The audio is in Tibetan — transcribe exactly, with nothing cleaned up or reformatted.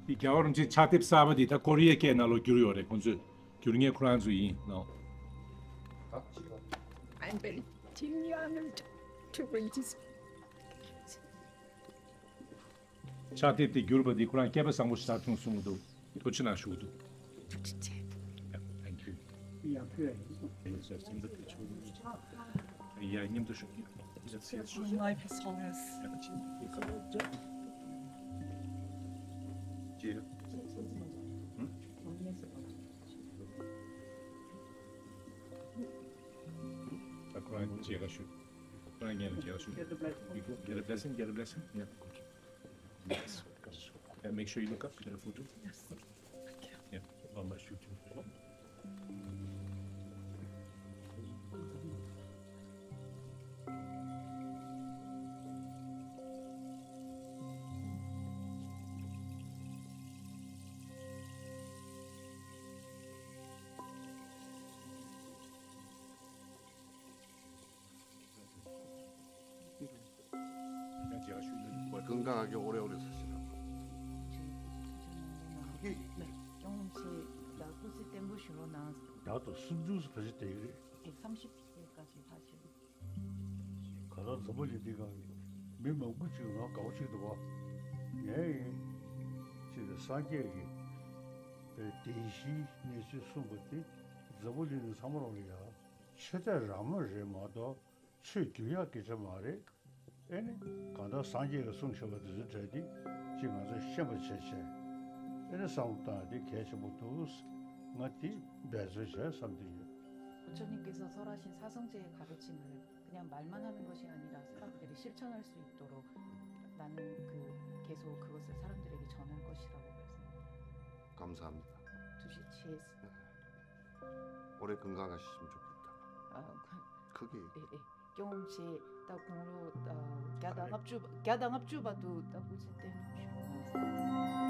འདི་རྒྱལ་བ་རིན་པོ་ཆེའི་ཕྱག་དེབ་གསར་པ་འདི་ད་ཀོ་རི་ཡའི་སྐད་ནང་ལོགས་བསྒྱུར་ཡོད་རེད། ཁོང་ཚོས་བསྒྱུར་མཁན་ཁོ་རང་ཚོ་ཡིན་ནོ། I'm very thin young to read this. ཕྱག་དེབ་དེ་བསྒྱུར་བ་འདི་ཁོ་རང་སྐལ་པ་བཟང་པོ་ཞིག་ཆགས་བྱུང་གསུང་གི་འདུག། ཐུགས་རྗེ་གནང་ཞུ་གི་འདུག། ཐུགས་རྗེ་ཆེ། Yeah, thank you. Yeah, མཉམ་དུ་ཞུ་གི། Yes, yes. Life is honest. ཁོ་རང་མཇལ་ཁ་ཞུ། ཁོ་རང་མཇལ་ཁ་ཞུ། ཁོ་རང་ངས་མཇལ་ཁ་ཞུ། Get a blessing, get a blessing. Yeah, good. Yes. Yeah, make sure you look up, get a photo. Yes. Okay. Yeah, one by shooting. ཀུན་དགའ་གི་ཨོ་རེ་ཨོ་རེ་ཟེར་ཞིག་ན། ཁྱོད་ཀྱིས་སྐུ་ཚེ་བརྟན་པོ་བཞུགས་རོགས་གནང་། བདག་ཏུ་སུམ་ཅུ་སུ་ཕལ་ཆེར་བསྡད་ཀྱི་རེད། ཨེ་སུམ་ཅུ་ཞིག་བསྡད་ཀ་ཞིག་ཕལ་ཆེར། ག་ལ་འཛམ་བུ་གླིང་འདི་སྒང་གི་མི་མང་པོ་ཅིག་ང་དགའ་བོ་ཅིག་འདུག་བ། ངས་ཡིན་ཅིག་སངས་རྒྱས་ཀྱི་བདེན་བཞིའི་གནས་ཚུལ་གསུངས་པ་དེ་འཛམ་བུ་གླིང་ནས་ཚང་མ་རོགས་ལ་ཡ། ཆོས་དད་རང་མོས་རེད་མ་གཏོགས་ཆོས་བསྒྱུར་ཡག་སྐད་ཆ་མ་རེད། ཨེ་ནི་གང་ལྟར་སངས་རྒྱས་ཀྱིས་གསུངས་བཞག་པ་དེ་ཚོའི་གྲས་དེ་ཅིག་ང་ཚོས་ཤེས་པ་བྱས་བྱས། ཨེ་ནི་བསམ་བློ་བཏང་ཡག་དེ་གལ་ཆེན་པོ་འདུག། ང་དེ་འབད་རྩོལ་བྱས་བསམ་གྱི་ཡོད། 부처님께서 설하신 사성제의 가르침을 그냥 말만 하는 것이 아니라 사람들이 실천할 수 있도록 나는 그 계속 그것을 사람들에게 전할 것이라고 말씀합니다. 감사합니다. 두시 제스. 네. 오래 건강하셨으면 좋겠다. 아, 그, 크게. 예, 예. 경험치 딱 공로 어, ꓗ་དང་ལྔ་བཅུ་ꓗ་དང་ལྔ་བཅུ་བར་དུ་ད་སྐུ་ཚེ་བརྟན་པོ་བཞུགས།